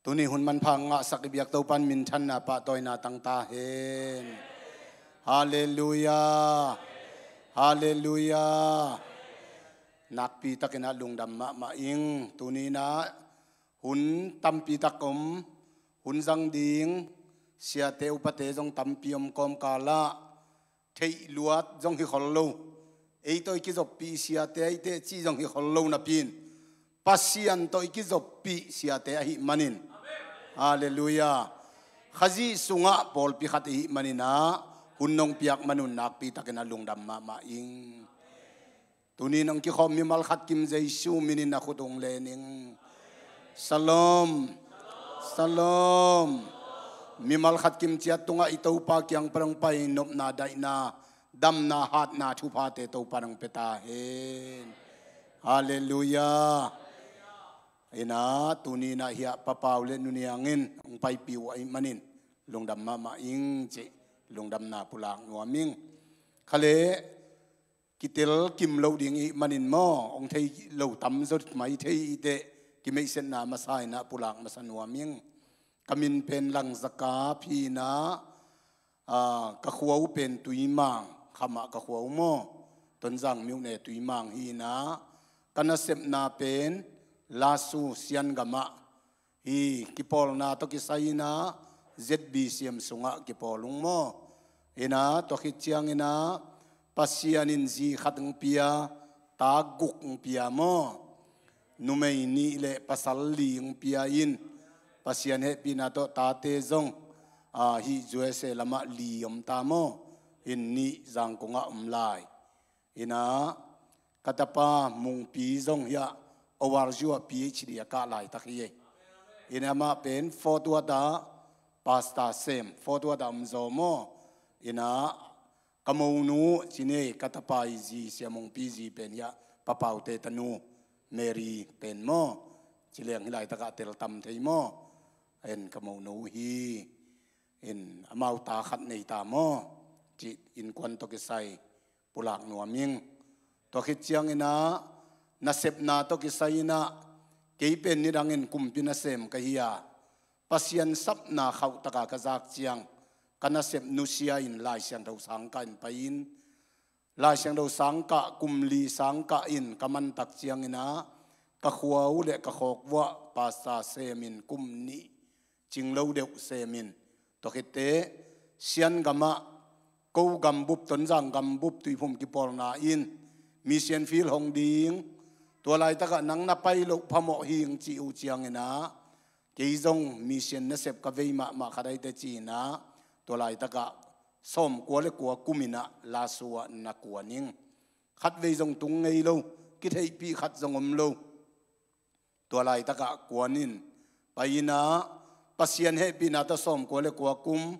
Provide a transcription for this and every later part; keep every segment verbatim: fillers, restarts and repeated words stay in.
Tuni hun manpha ngahsak i biak Topan minthanna pahtawina tangta hen. Halleluia. Halleluia. Nakpi takin ah lungdam mahmah ing. Tuni-in ah hun tampi tak om, hun zang ding siate upate zong tampi om kawmkal ah theih luat zong hi khol lo. Ei tawh i kizoppih siate ahi teh cih zong hi khol lo napi-in Pasian tawh i kizoppih siate ahih manin. Halleluia. Khazih sungah pawlpi khat i hih manin ah hun nong piak man un nakpi takin ah lungdam mahmah ing. Tuni-in hong kikhawm mimal khat kim Jesu minin na khut hong len ing. Shalom. Shalom. Mimal khat kim ciat tungah i Topa kiang pan hong pai nopna, daihna, damna, hatna thuphate Topan hong pia ta hen. Halleluia. Ina, tuni-in ah hiah Pa Pau le Nu Niang in hong paipih uh ahih manin lungdam mahmah ing cih lungdamna pulak nuam ing. Kha leh kitel kim lo ding i hih manin maw, hong thei lo tamzaw mai thei i teh kimeihsetna masa-in ah pulak masa nuam ing. Ka min pen Lang Za Kap hi-in ah, ka khua uh pen Tuimang, khamah ka khua uh maw, Tonzang myone Tuimang hi-in ah, ka nasepna pen Lasu Sian gamah hi. Kipawlna tawh kisai-in ah Z B C M sungah kipawl ung maw. Ina, tua khit ciangin ah Pasian in zi khat hong pia, ta guk hong pia maw. Numei nih le pasal li hong pia in, Pasian hehpihna tawh tate zong, ah, hih U S A lamah li om ta maw. In nih Zangkong ah om lai. Ina, ka tapa Mungpi zong hiah O R U ah P H D a kah laitak hi ei. Ina, amah pen Fort Worth ah pastor sem, Fort Worth ah om zaw maw. Ina, ka monu ci ni ei, ka tapa i zi, Sia Mungpi zi pen hiah Pa Pau te tanu Mary pen maw. Ci leng hih laitak ah tel tam thei maw. En, ka monu hi. In, amau ta khat nei ta maw. Ci, innkuan tawh kisai pulak nuam ing. Tua khit ciangin ah nasepna tawh kisai-in ah kei pen nidangin kumpi nasem ka hi a, Pasian sapna khauh taka ka zak ciang, ka nasep nusia in Lai Siangtho sangkah in pai-in, Lai Siangtho sangkah, kum li sangkah in ka man tak ciangin ah ka khua uh le ka khawk uh ah pastor sem in kum nih cing lo deuh sem in, tua khit teh Sian gamah ko gambup, Tonzang gambup Tuiphum kipawlna in mission field hong ding. Tua laitak ah nang na pai loh phamawh hi ing ci uh ciangin ah, kei zong mission nasep ka vei mahmah khat ahi teh ci-in ah, tua laitak ah sawmkua le kua kum in ah Lasu ah na kuan ing. Khatvei zong tung ngei lo, kitheihpih khat zong om lo. Tua laitak ah kuan in pai-in ah, Pasian hehpihna tawh sawmkua le kua kum,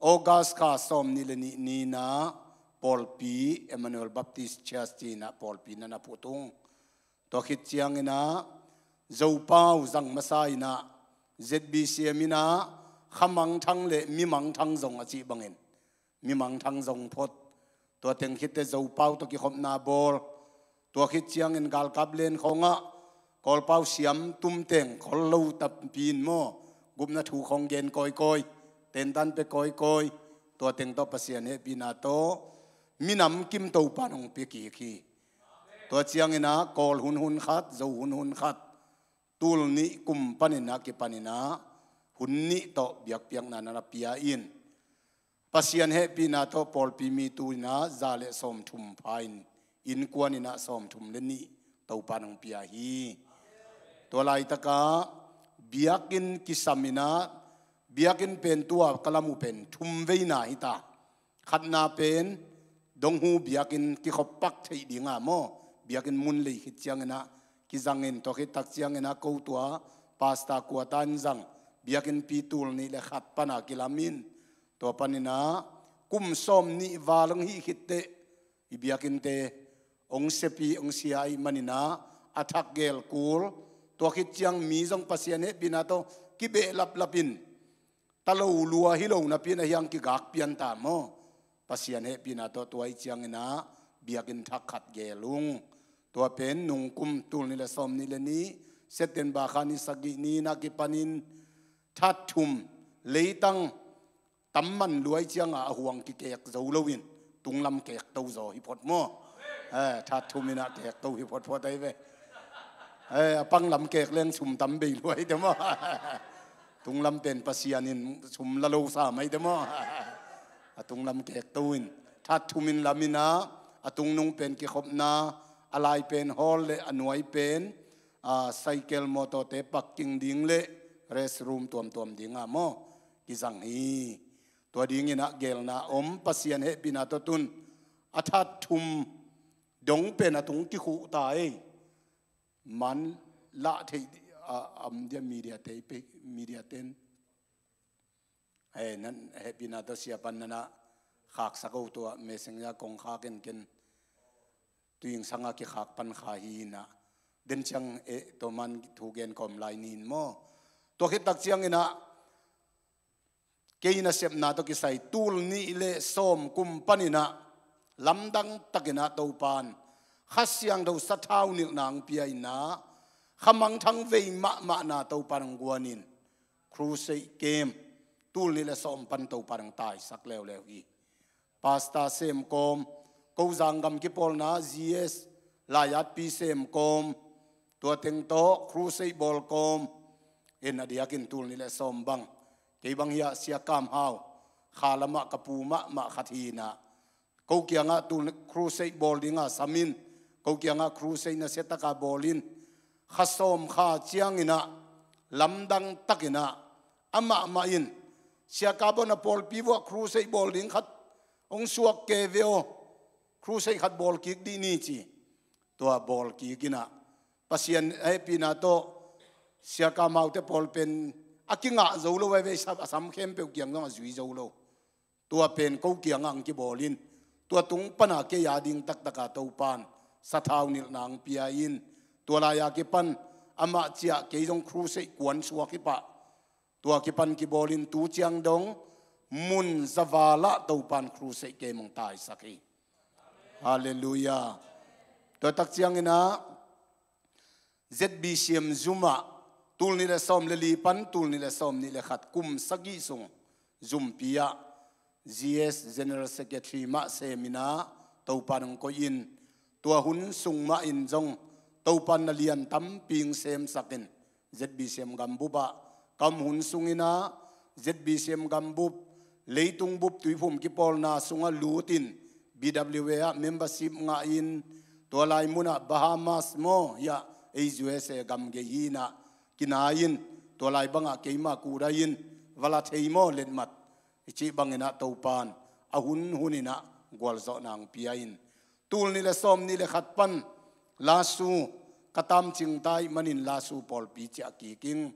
August kha sawmnih le nih ni-in ah pawlpi, Emmanuel Baptist Church ci-in ah pawlpi na na phut ung. Tua khit ciangin ah Zopau zang masa-in ah Z B C M in ah khamangthang le mimangthang zong a cih bangin mimangthang zong phot. Tua teng khit teh Zopau tawh kikhopna bawl. Tua khit ciangin galkap len khawngah Kawlpau siam tum teng khol lo tampi in maw, gupna thu khawng gen kawikawi, tentan pia kawikawi. Tua teng tawh Pasian hehpihna tawh minam kim Topan hong pia kik hi. Tua ciangin ah Kawl hun hun khat, Zo hun hun khat, tul nih kum panin ah kipanin ah hun nih tawh biakpiakna na na pia in, Pasian hehpihna tawh pawlpi mi tu-in ah za le sawmthum pha in, innkuan in ah sawmthum le nih Topan hong pia hi. Tua laitak ah biakinn kisam in ah, biakinn pen tua ka lam uh pen thum veina hi ta. Khatna pen donghu biakinn kikhop pak theih ding a maw, biakinn mun lei khit ciangin ah kizang in, tua khit tak ciangin ah ko tua pastor quarter in zang, biakinnpi tul nih le khat pan a kilam in, tua panin ah kum sawmnih val hong hih khit teh i biakinnte hong siapi, hong sia ahih manin ah a thak gel kul. Tua khit ciang mi zong Pasian hehpihna tawh kibehlaplap in, ta lo lua hi lo napi-in a hiang kigak pian ta maw. Pasian hehpihna tawh tua ahih ciangin ah biakinn thak khat gel ung. Tua pen nungkum tul nih le sawmnih le nih September kha ni sagih ni-in a kipanin that thum leitang tam man luai cianga a huang kikek zo loin tunglam kekto zaw hi phot maw? Eh, that thum in a kekto hi photphot ahi ve. Eh, a panglam kek leng sum tam bei luai te maw? Tunglam pen Pasian in sum la lo sa mai te maw? A tunglam kekto in that thum in lam in a, a tungnung pen kikhopna, a lai pen hall le a nuai pen a, cycle motor te parking ding le restroom tuamtuam dinga maw kizang hi. Tua dingin a gelna om, Pasian hehpihna tawh tun a that thum dong pen a tung kikhuh ta ei. Man lah theih a, am dia media te, media ten. Hei, nan hehpihna tawh sia pan nana khaksak o, tua messenger kong khak in ken tuing sanga kikhak pan kha hi na. Den ciang e, tua man thu gen kawm lai ni in maw? Tua khit tak ciangin a, kei nasepna tawh kisai tul nih le sawm kum panin a lamdang takin a Topan Kha Siangtho sathau nilhna hong pia in a, kha mangthang vei mahmahna Topan hong guan in, crusade camp tul nih le sawm pan Topan hong taisak leuleu hi. Pastor sem kawm, Kozang gam kipawlna, G S, lai-atpi sem kawm, tua teng tawh crusade bawl kawm. En a diakin tul nih le sawm bang, kei bang hiah Sia Kam Hau, kha lamah ka pu mahmah khat hi na. Ko kiangah tul crusade bawl dinga sam in, ko kiangah crusade nasia taka bawl in, kha sawm kha ciangin a, lamdang takin a, amahmah in, Sia Kam Hau na pawlpi vuah crusade bawl ding khat hong suak ke ve aw, crusade khat bawl kik dih ni ci. Tua bawl kik in a, Pasian hehpihna tawh Sia Kam Hau te pawl pen a kingah zo lo, a vei sam, a sam khempeuh kiang zong a zui zo lo. Tua pen ko kiangah hong kibawl in, tua tung pana kei a ding taktaka Topan sathau nilhna hong pia in, tua lai-a kipan amah ciah kei zong crusade kuan suak hi pah. Tua kipan kibawl in tu ciang dong mun zaval ah Topan crusade camp hong taisak hi. Halleluiah. Tua tak ciangin a, Z B C M zum ah tul nih le sawm le li pan tul nih le sawm nih le khat, kum sagih sung zumpi ah G S General Secretary mah sem in a, Topan hong koih in, tua hun sung mah in zong Topan na lian tampi hong semsak in, Z B C M gambup ah ka om hun sungin a, Z B C M gambup, leitung bup Tuiphum kipawlna sungah lut in, B W A ah membership ngah in, tua lai munah Bahamas maw, hiah ei U S A gam gei hi na, kinai in, tua lai bangah keima kudai in, va la thei maw letmat, i cih bangin a Topan a hun hun in a gualzawhna hong pia in, tul nih le sawm nih le khat pan Lasu ka tamcing ta ih manin Lasu pawlpi ciah kik ing.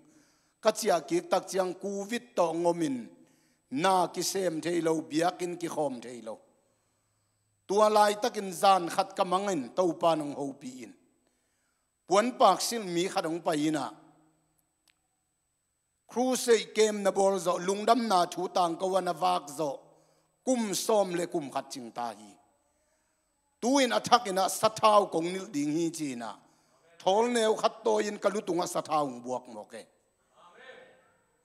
Ka ciah kik tak ciang Covid tawh hong om in, na kisem thei lo, biakinn kikhawm thei lo. Tua laitakin zan khat ka mang in Topan hong hopih in, puanpak silh mi khat hong pai in a, crusade camp na bawl zawh, lungdamna thu tangko a na vak zawh kum sawm le kum khat cing ta hi. Tu-in a thak in a sathau kong nilh ding hi ci in a, thawl neu khat tawi in ka lu tungah sathau hong buak mawk e.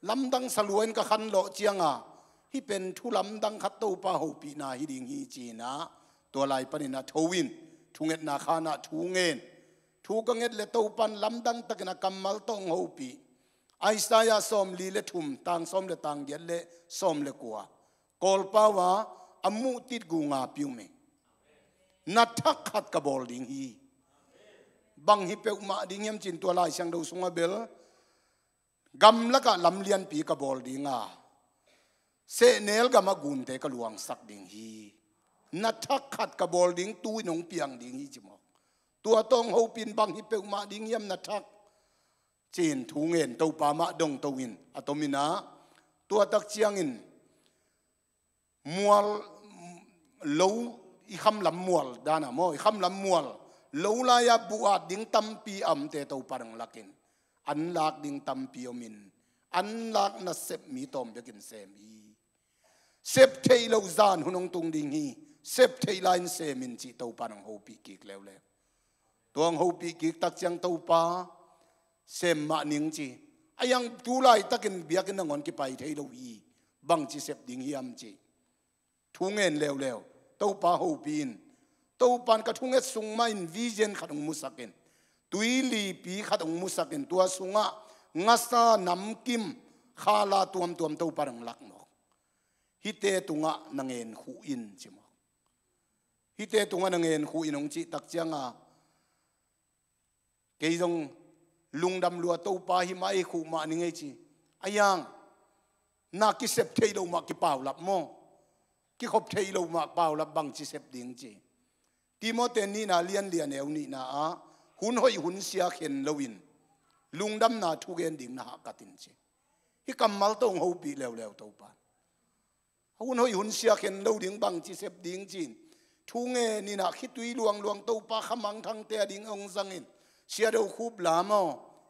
Lamdang sa lua in ka khanlawh ciang a, hih pen thu lamdang khat, Topa hopihna hi ding hi ci in a, tua lai panin a tho in thungetna khan ah thu ngen. Thu ka nget le Topan lamdang takin a kammal tawh hong hopih. Isaiah sawmli le thum, tang sawm le tang giat le sawm le kua. Kawlpau a, a muh titgu nga piu meng. Na thak khat ka bawl ding hi. Bang hi peuhmah ding hiam cin, tua Lai Siangtho sungah bel, gamlakah lam lianpi ka bawl ding a, sehnel gamah gunte ka luangsak ding hi. Na thak khat ka bawl ding, tu-in hong piang ding hi ci mawk. Tua tawh hong hopih in, bang hi peuhmah ding hiam na thak, ci-in thu ngen, Topa mah dongto in a tom in a, tua tak ciangin mual, lo, i khamlam mual dan a maw, i khamlam mual lo lai-a buh at ding tampi a omte Topan hong lak in, an lak ding tampi om in, an lak nasep mi tawm bekin sem hi. Sep theih loh zan hun hong tung ding hi. Sep theih lai-in sem in cih Topan hong hopih kik leuleu. Tua hong hopih kik tak ciang Topa, sem mah ning ci. A iang tu laitakin biakinn nangawn kipai thei lo hi. Bangci sep ding hiam ci. Thu ngen leuleu. Topa hopih in. Topan ka thunget sung mah in vision khat hong musak in. Tuilipi khat hong musak in. Tua sungah ngasa namkim khala tuamtuam Topan hong lak mawk. Hihte tungah na ngen khuh in ci mawk. Hihte tungah na ngen khuh in hong cih tak cianga kei zong lungdam lua, Topa hi mah ei, khuh mah ning ei ci. A iang na kisep theih loh mah kipaulap maw? Kikhop theih loh mah paulap, bangci sep ding ci. Timote nihna lianlian eu nihna ah hun hoih hun sia khen loin lungdamna thu gen ding na hahkat in ci. Hih kammal tawh hong hopih leuleu Topa. Hun hoih hun sia khen lo ding, bangci sep ding ci-in thu ngen in ah, khitui luangluang Topa khamangthangte a ding hong zangin, siado khup lam aw,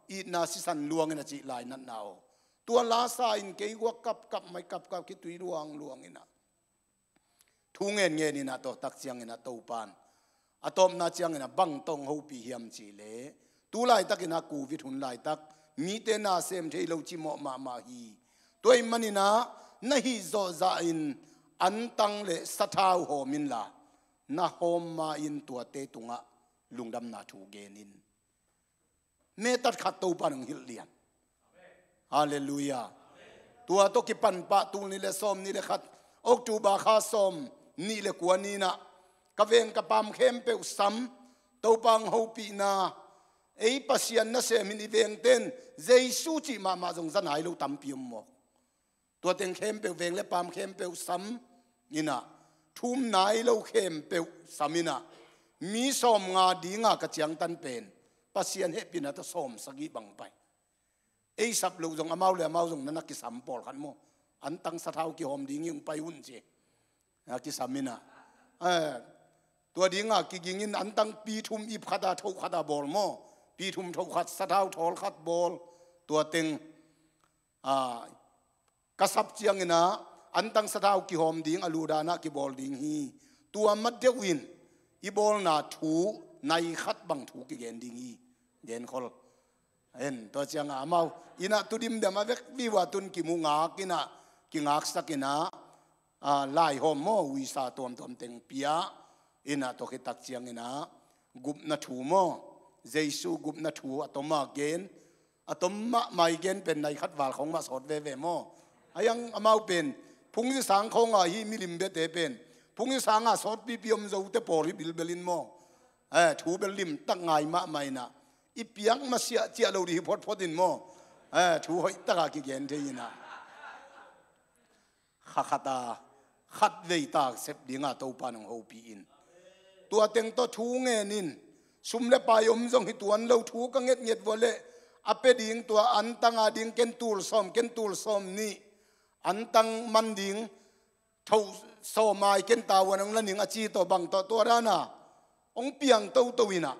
itna sisan luangin a cih lainatna aw. Tua lasa in kei guak kapkap mai, kapkap khitui luangluang in ah thu ngen ngen in ah, tawh tak ciangin ah Topan a tawpna ciangin ah bang tawh hong hopih hiam cih leh, tu laitakin ah covid hun laitak mite na sem thei lo cimawh mahmah hi. Tua ahih manin ah na hih zawh zahin antang le sathau hawm inla, na hawm ma-in tuate tungah lungdamna thu gen in. Metat khat Topan hong hilh lian. Halleluiah. Tua tawh kipan pah tul nih le sawm nih le khat, October kha sawm nih le kua ni-in ah ka veng ka paam khempeuh sam, Topa hong hopihna, ei Pasian nasem in, i vengte in Jesu cih mahmah zong za nai lo tampi om mawk. Tua teng khempeuh, veng le paam khempeuh sam in ah, thu-um nai lo khempeuh sam in ah, mi sawmnga dinga ka ciangtan pen Pasian hehpihna tawh sawmsagih bang pai. Ei sap loh zong amau le amau zong na na kisam pawlkhat maw? Antang sathau kihawm ding hi, hong pai un ci. Na kisam in ah, eh, tua dinga kigingin antang pi thum ip khat a, thoh khat a bawl maw? Pi thum thoh khat, sathau thawl khat bawl. Tua teng, ah, ka sap ciangin ah antang sathau kihawm ding, a ludan ah kibawl ding hi. Tua ma deuh in i bawlna thu nai khat bang thu kigen ding hi. Genkhol. En, tua ciangah amau in ah tu dimdem a vek viva tun kimu ngak in ah, kingaksak in ah, ah, laihawm maw, uisa tuamtuam teng pia in ah, tua khit tak ciangin ah gupna thu maw, Jesu gupna thu a tom a gen, a tom mahmah i gen pen nai khat val khawng mah sawt veve maw? A iang amau pen phungzi sang khawng a, hih milim biate pen phungzi sang a sawtpipi om zote pawl hi bilbel in maw? Eh, thu bel limtak ngai mahmah in ah, i piak masiah ciah lo ding hi photphot in maw? Eh, thu hoih taka kigen thei in ah, kha khat a, khat vei ta sep dinga Topa nong hopih in. Tua teng tawh thu ngen in, sum le pai om zong hi tuan lo, thu ka ngetnget vua leh a pia ding, tua antang a ding ken tul sawm, ken tul sawm nih, antang man ding, thoh sawm ai ken tavuan hong la ning a ci tawh bang tawh, tua dana hong piang toto in ah,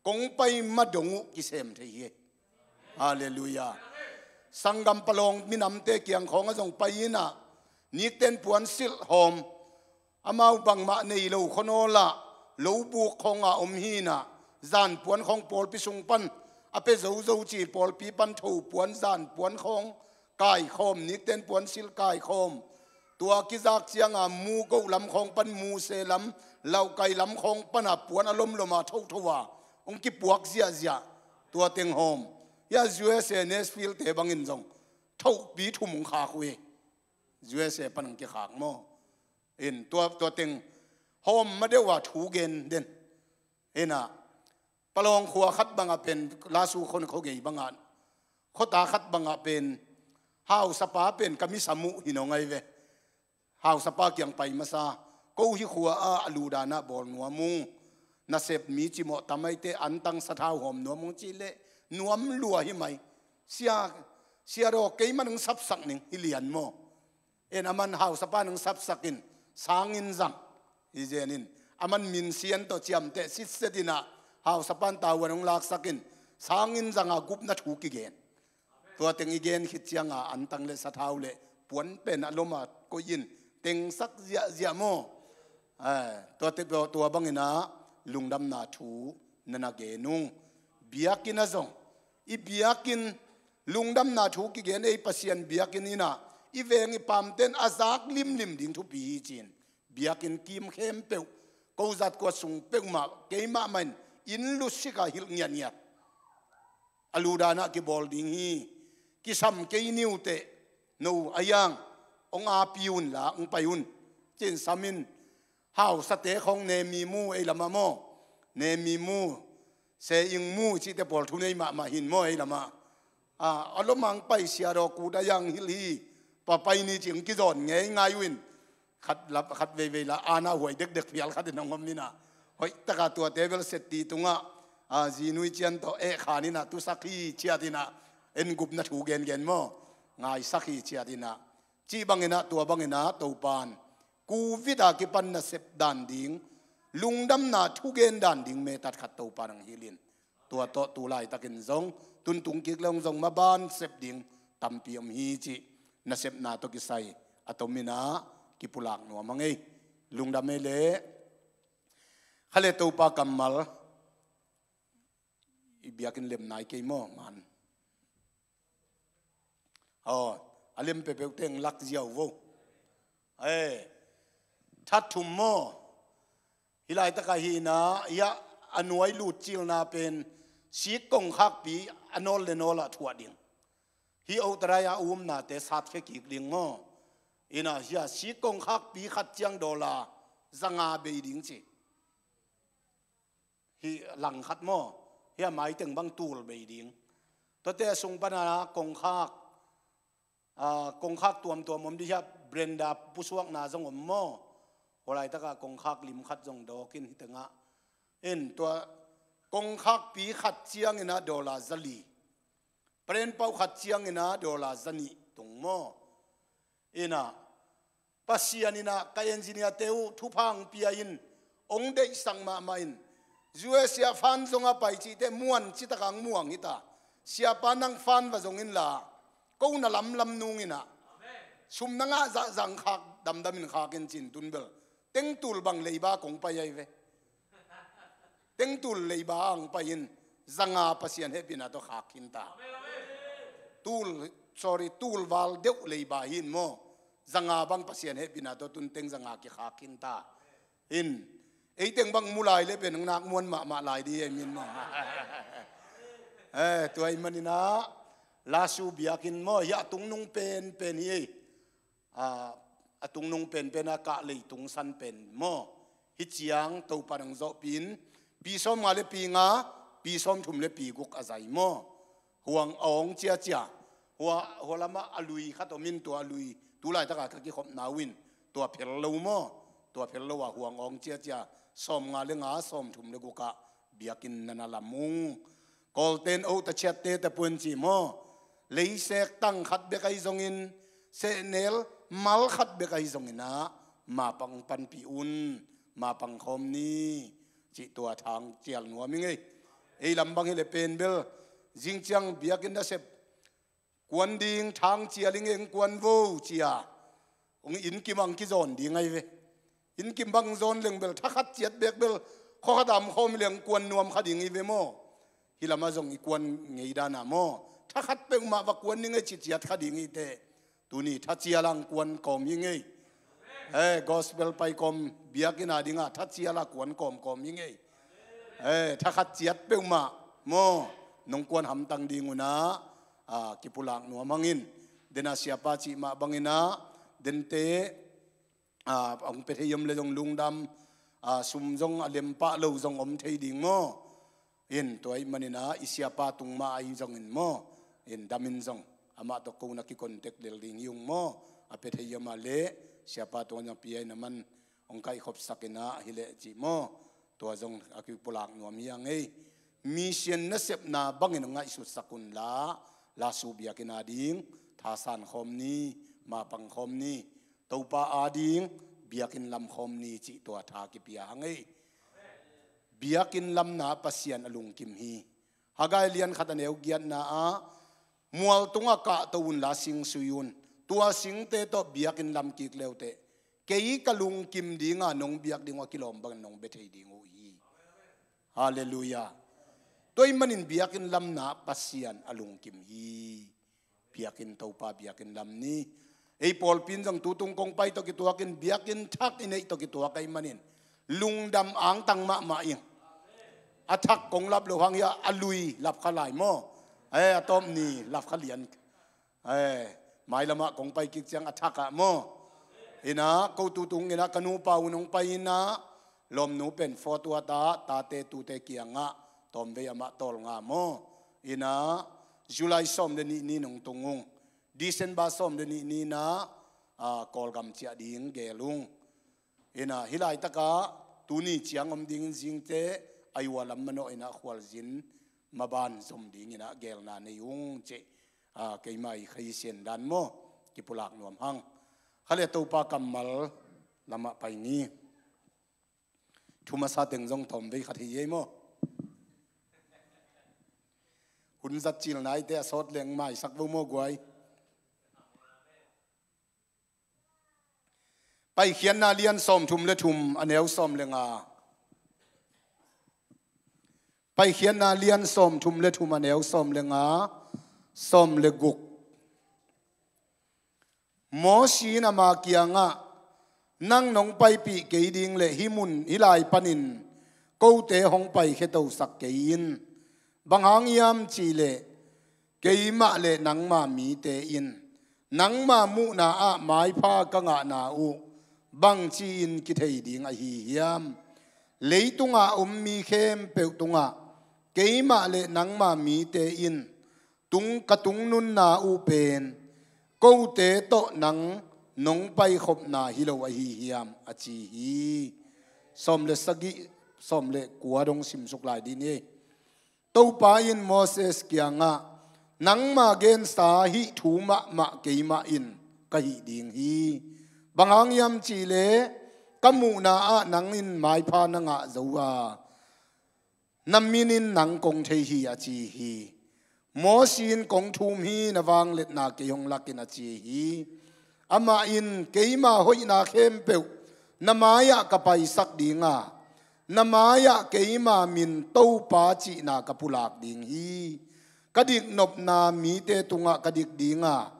kong pai ma dong uh kisem thei hi. Halleluiah. Sanggam palawng minamte kiang khawng a zong pai in ah, nikten puan silh hawm, amau bangmah nei lo khawnawl ah lo buk khawng a om hi in ah, zan puan khawng pawlpi sung pan a pia zozo ci, pawlpi pan tho puan, zan puan khawng kaikhawm, nikten puan silh kaikhawm. Tua kizak cianga mu goh lam khawng pan, mu se lam, lauhkai lam khawng pana puan a lomlom a thotho a hong kipuak ziahziah. Tua teng hawm. Hia U S A Nashville te bangin zong thohpi thum hong khak uh hi. U S A pan hong kikhak maw? In tua, tua teng hawm ma deuh a thu gen den. Hi in ah, palawng khua khat bangah pen, lasu khon khuagei bangah, khuata khat bangah pen, hausapa pen ka mi sam uh hi nong ai ve. Hausapa kiang pai masa, ko hih khua ah a ludan ah bawl nuam ung, nasep mi cimawh tam aite, antang sathau hawm nuam ung cih leh nuam lua hi mai. Sia, sia daw, keiman hong sapsak ning hi lian maw? En, aman hausapa nong sapsak in, sangin zang hi zen in, aman minsian tawh ciamteh sitset in ah, hausapan tavuan hong laksak in, sangin zanga gupna thu kigen. Tua teng i gen khit cianga antang le sathau le puan pen a lom a koih in tengsak ziahziah maw? Eh, tua te, tua bangin ah lungdamna thu na na gen ung. Biakinn ah zong I biakinn lungdamna thu kigen ei Pasian biakinn inah i veng i pamten a zak limlim ding thupi hi ci-in biakinn kim khempeuh ko zat kua sung peuhmah keimah mah in inn lusik ah hilh ngiatngiat a ludanah kibawl ding hi. Kisam kei niuteh no a yang ong api unla ong pai un ci-in sam in. Hausate khong nemi mu ei lamah maw, nemi mu, se ing mu cihte pawl thunei mahmah hin maw ei lamah. A lomang paisia daw kut a yang hilh hi. Papai ni cing kizawn ngei ngai uh in khat veivei la ana huai dekdek phial khat in a ngom inah hoih taka tuate bel setti tungah zinui cian tawh eh khan inah tusak hi ciat inah en gupna thu gengen maw, ngaisak hi ciat inah cih banginah tua banginah Topan Covid a kipan nasep dan ding, lungdamna thugen dan ding metat khat Topan ang hilhin. Tua tawh tu laitakin zong tuntung kik leng zong maban sep ding tampi om hi cih nasepna tawh kisai a tominah kipulak nuam a ngei. Lungdam ei leh kha le Topa kammal i biakinn lem nai kei maw man. Aw, a lem peuhpeuh teng lak ziau vo. Thathum maw. Hi laitaka hina ia a nuai lut cilna pen sik kongkhakpi a nawl le nawlah thuah ding. Hi otarai a umnate satkhia kik ding maw. Ina hia sik kongkhakpi khat ciang dawla zanga bei ding ci. Hi langkhat maw. Hia maiteng bang tul bei ding. Tuate a sung pana kongkhak kongkhak tuamtuam om dih hia brenda pusuakna zong om maw. Hua laitaka kongkhak limkhat zong dawkin hitengah in tua kongkhakpi khat cianginah dawla zali, prenpauh khat cianginah dawla zanih tung maw. Inah Pasian inah ka engineerte uh thupha ang pia in ong deihsak mahmah in usa fan zong a pai cihte muan citaka ang muang hita. Siapa nang fan va zong inla ko na lamlam nung inah sum na ngah zahzang khak damdamin khakin cin tunbel tengtul bang leiba kong pai ai ve. Tengtul leiba ang pai in zanga Pasian hehpihna tawh khak khinta. Tul, sorry, tulval deuh leiba hin maw. Zanga bang Pasian hehpihna tawh tunteng zanga kikhak khinta. In eiteng bang mulai le pen nak muan mahmah lai di ei min maw. Eh, tua i maninah lasu biakin maw hia tungnung penpen hi ei. A tungnung penpen a kah leitung san pen maw. Hi ciang Topa nang zawhpin pi sawm nga le pi nga, pi sawm thum le pi guk a zai maw. Huang awng ciacia hua, hua lamah a lui khat om in tua a lui tu laitaka ka kikhopna uh in tua phel lo maw. Tua phel lo a huang awng ciacia sawm nga le nga sawm thum le gukah biakin nana lam ung. Kawlten oh ta chiatte ta puan ci maw. Leisektang khat bek ahi zongin sehnel mal khat bek ahi zonginah mapang panpih un. Mapang khawm ni cih tua thang cial nuam i ngei. Ei lam bang hi le pen bel zingciang biakin nasep kuan ding thang cial i ngei, ong kuan vo cia ong inn kim ang kizawn ding ahi ve. Inn kim bang zawn leng bel thakhat ciat bek bel khawkhat am khawm leng kuan nuam kha ding i ve maw. Hi lamah zong i kuan ngei dana maw. Thakhat peuhmah va kuan ning e ci ciat kha ding i teh. Tuni thacial ang kuan kawm hi ngei. Eh, gospel pai kawm biakinn a dingah thacial a kuan kawmkawm hi ngei. Eh, thakhat ciat peuhmah maw nong kuan hamtang ding unah kipulak nuam hangin. Dena siapa cih mah banginah dente a hong pia thei om le zong lungdam, a sum zong a lempah lo zong om thei ding maw. In tua ih maninah i siapa tung mah ahi zongin maw, in damin zong amah tawh kona kikontek lel ding hi ung maw. A pia thei om a leh siapa tungah zong pia in a man hong kaihkhopsak inah hi leh cih maw. Tua zong a kipulak nuam hi a ngei. Mission nasepna bangin hong ngaihsutsak unla lasu biakinn a ding thasan khawm ni, mapang khawm ni. Topa ading biakinn lam khawm ni cih tua tha kipia hang ei. Biakinn lamna Pasian a lungkim hi. Hagai lian khat a neu giatna ah mual tungah kahto unla sing sui un. Tua singte tawh biakinn lam kik leuteh kei ka lungkim dinga nong biak ding uh a kilawm bangin nong bia thei ding uh hi. Halleluiah. Tua ahih manin biakinn lamna Pasian a lungkim hi. Biakinn Topa biakinn lam ni. Ei pawlpi in zong tutung kong pai tawh kituakin biakinn thak i neih tawh kituak ahih manin lungdam angtang mahmah ing. A thak kong lap loh hang hi a, a lui lap kha lai maw? Eh, a tawp ni lap kha lian. Eh, mailamah kong pai kik ciang a thak ah maw? Inah ko tutung inah ka nupa un hong pai inah lawmnu pen Fort Worth ah tate tute kiangah tawmvei amah tawlnga maw? Inah July sawm le nih ni nong tung ung. December sawm le nih ni inah, ah, Kawlgam ciah ding gel ung. Inah hih laitakah tuni ciang om dingin zingte Iowa lam manawh inah khualzin maban zom ding inah gelna nei ung cih, ah, keimah i khai sian dan maw? Kipulak nuam hang. Kha le Topa kammal lamah pai ni. Thu masa teng zong tawmvei khat hi ei maw? Hun zat cil naite a sawt leng maisak vo maw guai? Paikhiatna lian sawmthum le thum a neu sawm le nga. Paikhiatna lian sawmthum le thum a neu sawm le nga, sawm le guk. Mosi in ama kiangah, nang nong paipih kei ding le hih mun hih lai panin kote hong paikhiatosak kei in. Bang hang hiam cihleh keimah le nangma mite in nangma muhna ah maipha ka ngahna uh bangci-in kithei ding ahi hiam? Leitungah om mi khempeuh tungah keimah le nangma mite in tung, ka tungnunna uh pen kote tawh nang nong paikhopna hi lo ahi hiam? A ci hi. Sawm le sagih, sawm le kua dong simsuk lai dih ni. Topa in Moses kiangah, nangma gensa hih thu mahmah keimah in ka hih ding hi. Bang hang hiam cihleh ka muhna ah nang in maipha na ngah zo a, na min in nang kong thei hi, a ci hi. Mosi in kong thum hi, na vangliatna kei hong lak in, a ci hi. Amah in, keima hoihna khempeuh na mai-ah ka paisak ding a, na mai-ah keima min Topa cihna ka pulak ding hi. Ka diknopna mite tungah ka dik ding a,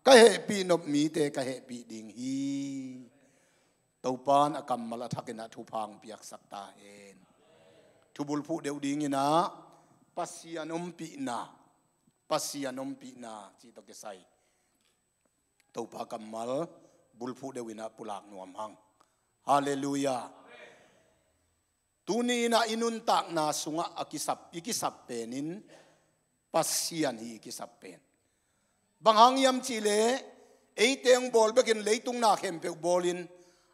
ka hehpih nop mite ka hehpih ding hi. Topa in a kammal a thak inah thupha hong piaksak ta hen. Thu bulphuh deuh ding inah Pasian ompihna, Pasian ompihna cih tawh kisai Topa kammal bulphuh deuh inah pulak nuam hang. Halleluiah. Tuni inah i nuntakna sungah a kisap, i kisap pen in Pasian hi i kisap pen. Bang hang hiam cihleh eite hong bawl bekin leitung na khempeuh bawlin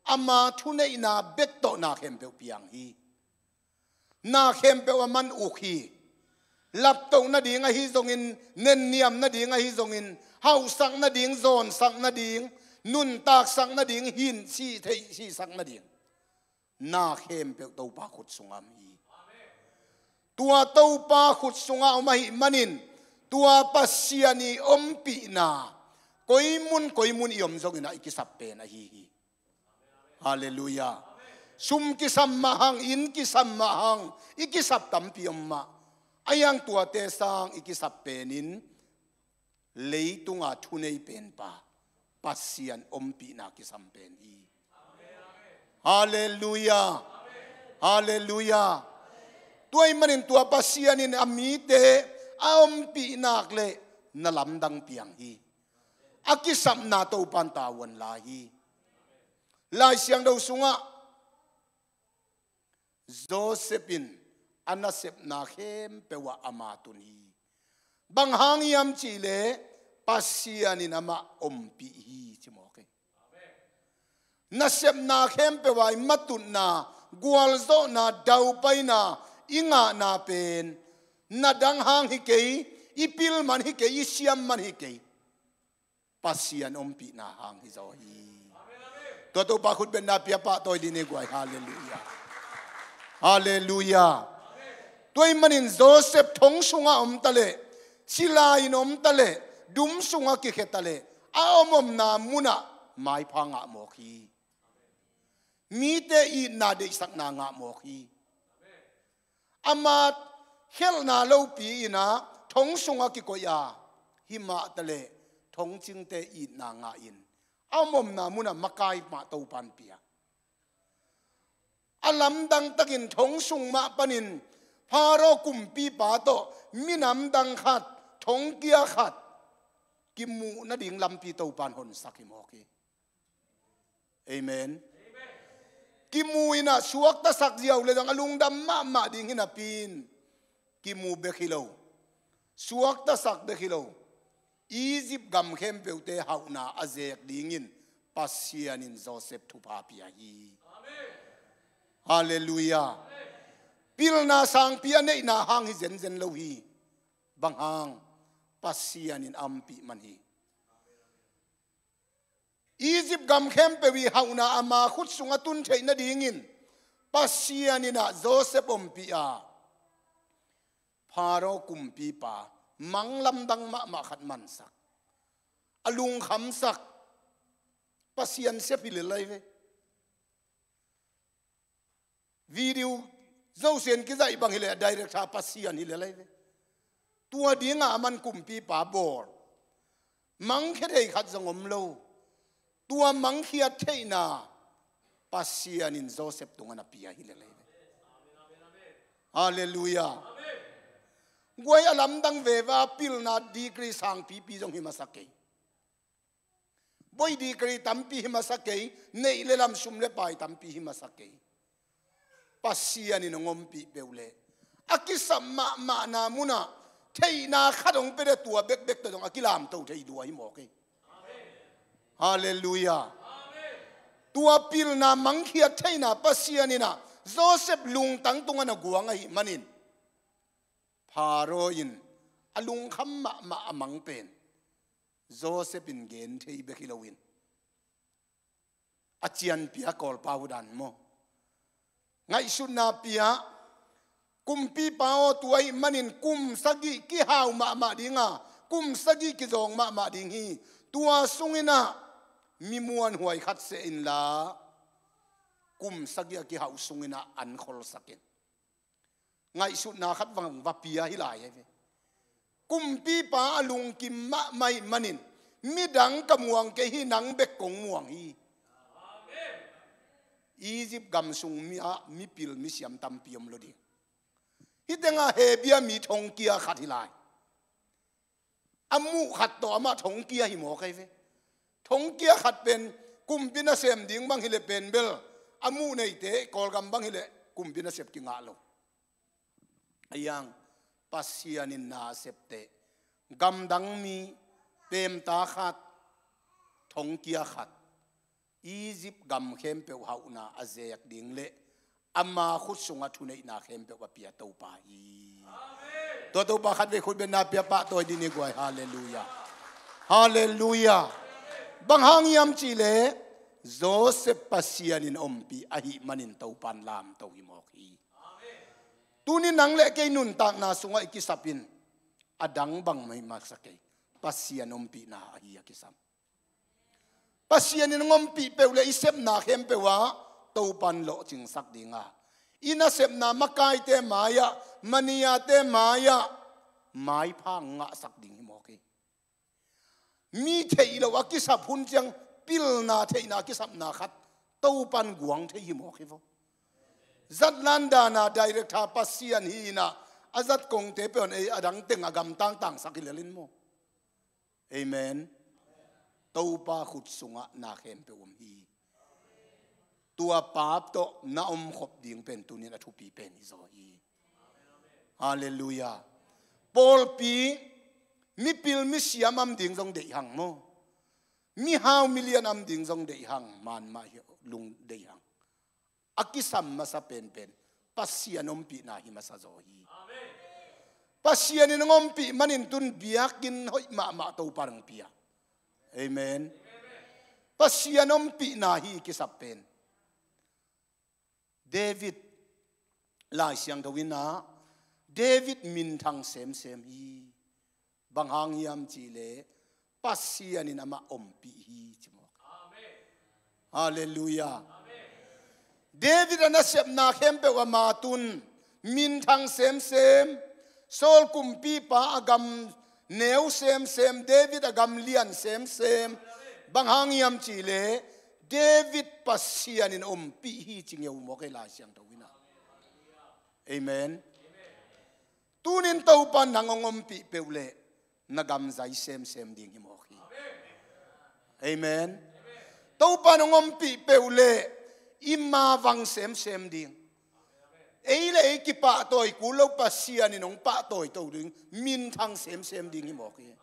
ama thuneihna bek tawh na khempeuh piang hi. Na khempeuh a man uk hi. Laptoh nading ahi zongin, nenniam nading ahi zongin, hauhsak nading, zawnsak nading, nuntaksak nading, hin sih theih sihsak nading, na khempeuh Topa khut sungah om hi. Tua Topa khut sungah om ahih manin tua Pasian i ompihna koi mun koi mun i om zongin ah i kisap pen ahi hi. Halleluiah. Sum kisam mah hang, inn kisam mah hang, i kisap tampi om mah. A hiang tuate sang i kisap penin leitunga thunei penpa Pasian ompihna kisam pen hi. Halleluiah. Halleluiah. Tua ahih manin tua Pasian in a mite a ompih nak leh na lamdang piang hi. A kisapna Topan tavuan lai hi. Lai Siangtho sungah Joseph in a nasepna khempeuh ah ama tun hi. Bang hang hiam cihleh Pasian in amah ompih hi ci mawk hi. Nasepna khempeuh ah i matutna, gualzawhna, daupaina i ngahna pen na dang hang hi kei, i pil man hi kei, i siam man hi kei. Pasian ompihna hang hi zaw hi. Tua Topa khutbetna pia pahtawi dih ni guai. Halleluiah. Halleluiah. Tua ahih manin Joseph thong sungah om taleh, silai in om taleh, dum sungah kikhia taleh, a om omna munah maipha ngah mawk hi. Mite itna deihsakna ngah mawk hi. Ama khelhna lopi in ah thong sungah kikoih a, himah taleh thongcingte itna ngahin a omomna munah makai mah Topan pia. A lamdang takin thong sung mah panin Pharaoh kumpipa tawh minam dang khat, thongkia khat kimuh nading lampi Topan honsak hi mawk hi. Amen. Kimu in ah suaktasak ziau le zong a lungdam mahmah ding hi napi in kimu bek hi lo, suaktasak bek hi lo, Egypt gam khempeuhte hauhna a zek dingin Pasian in Joseph thupha pia hi. Halleluiah. Pilna sangpi a neihna hang hi zenzen lo hi. Bang hang? Pasian in a ompih man hi. Egypt gam khempeuh i hauhna ama khut sungah tun theih nadingin Pasian in ah Joseph ompih a, Pharaoh kumpipa mang lamdang mahmah khat mansak, a lungkhamsak, Pasian sep hi lel lai ve. Video zosian kizaih bang hileh director Pasian hi lel lai ve. Tua dinga aman kumpipa bawl, mangkhia thei khat zong om lo. Tua mangkhiat theihna Pasian in Joseph tungah na pia hi lel lai ve. Halleluiah. Guai a lamdang veva pilna degree sangpipi zong hi masa kei. Boi degree tampi hi masa kei, neih le lam sum le pai tampi hi masa kei. Pasian in hong ompih peuh leh a kisap mahmahna munah theihna khat hong pia deh, tua bekbek tawh zong a kilamto thei lua hi mawk hi. Halleluiah. Tua pilna mangkhiat theihna Pasian in ah Joseph lungtang tungah na guang ahih manin Pharaoh in a lungkham mahmah a mang pen Joseph in gen thei bek hi loin a cianpia kawlpa uh dan maw? Ngaihsutna pia, kumpipa aw, tua ahih manin kum sagih kihau mahmah dinga, kum sagih kizawng mahmah ding hi. Tua sungin ah mi muanhuai khat seh inla kum sagih a kihau sungin ah an kholsak in. Ngaihsutna khat vang va pia hi lai hi ve. Kumpipa a lungkim mahmah ahih manin midang ka muang kei hi, nang bek kong muang hi. Egypt gam sung mi ah mipil misiam tampi om lo ding. Hih tengah Hebia mi thongkia khat hi lai. A muh khat tawh amah thongkia hi mawk hi ve. Thongkia khat pen kumpi nasem ding bang hileh pen bel a muh neite Kawlgam bang hileh kumpi nasep kingah lo. A hiang Pasian in na a septeh gamdang mi, pemta khat, thongkia khat, Egypt gam khempeuh hauhna a zek ding le ama khut sungah thuneihna khempeuh a pia Topa hi. Tua Topa khatvei khut bengna pia pahtawi dih ni guai. Halleluiah. Halleluiah. Bang hang hiam cihleh Joseph Pasian in ompih ahih manin Topan lamto hi mawk hi. Tuni nang le kei nuntakna sungah i kisap in a dang bang mah hi masa kei, Pasian ompihna ahi a kisam. Pasian in hong ompih peuh le i sepna khempeuh ah Topan lawhcingsak dinga, i nasepna makaite mai-ah, maniate mai-ah maipha ngahsak ding hi mawk hi. Mi theih loh a kisap hun ciang pilna theihna a kisapna khat Topan guang thei hi mawk hi vo. Zatlan dana director Pasian hi inah a zat kongte peuh ei a dang teng a gamtang tangsak hi lel in maw? Amen. Topa khut sungah na khempeuh om hi. Tua pap tawh na omkhop ding pen tunin a thupi pen hi zaw hi. Halleluiah. Pawlpi mipil misiam am ding zong deih hang maw? Mihau milian am ding zong deih hang, manmah hi lung deih hang. A kisam masa penpen Pasian ompihna hi masa zaw hi. Pasian in hong ompih manin tun biakinn hoih mahmah Topa hong pia. Amen. Pasian ompihna hi kisap pen. David, Lai Siangtho in ah David minthang semsem hi. Bang hang hiam cihleh Pasian in amah ompih hi ci mawk. Halleluiah. David a nasepna khempeuh ama tun minthang semsem, Saul kumpipa a gam neu semsem, David a gam lian semsem. Bang hang hiam cihleh David Pasian in ompih hi ci ngeu mawk ei Lai Siangtho in ah. Amen. Tunin Topa nang hong ompih peuh leh na gam zai semsem ding hi mawk hi. Amen. Topa nang hong ompih peuh leh i mavang semsem ding. Ei le ei kipahtawi kul lo, Pasian in hong pahtawi to ding, minthang semsem ding hi mawk hi.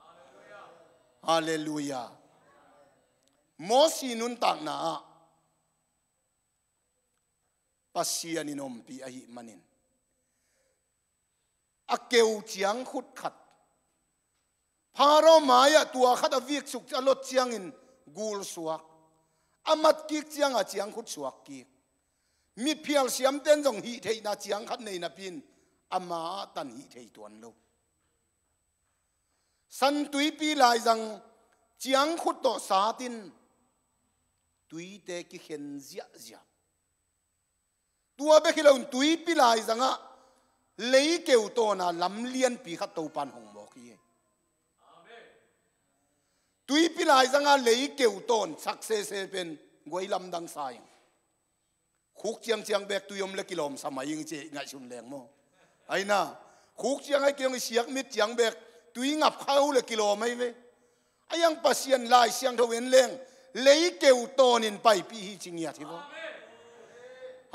Halleluiah. Mosi nuntakna ah Pasian in ompih ahih manin a keu ciangkhut khat, Pharaoh mai-ah tua khat a viksuk a lot ciangin gul suak, a mat kik ciangah ciangkhut suak kik. Miphial siamten zong hih theihna ciang khat nei napi-in ama ah tan hih thei tuan lo. San Tuipi laizang ciangkhut tawh satin tuite kikhen ziahziah. Tua bek hi loin tuipi laizangah leikeu tawna lam lianpi khat Topan hong mawk hi. Tuipi laizangah leikeu tawn sak sese pen guai lamdang sa ing. Khuk ciangciang bek tui om le kilawm sa mai ing ci ngaihsun leng maw? Aina, khuk ciang ai kei hong i siak mit ciang bek tui ngap kha uh le kilawm ai ve. A iang Pasian Lai Siangtho en leng leikeu tawnin paipih hi ci ngiat hi vaw.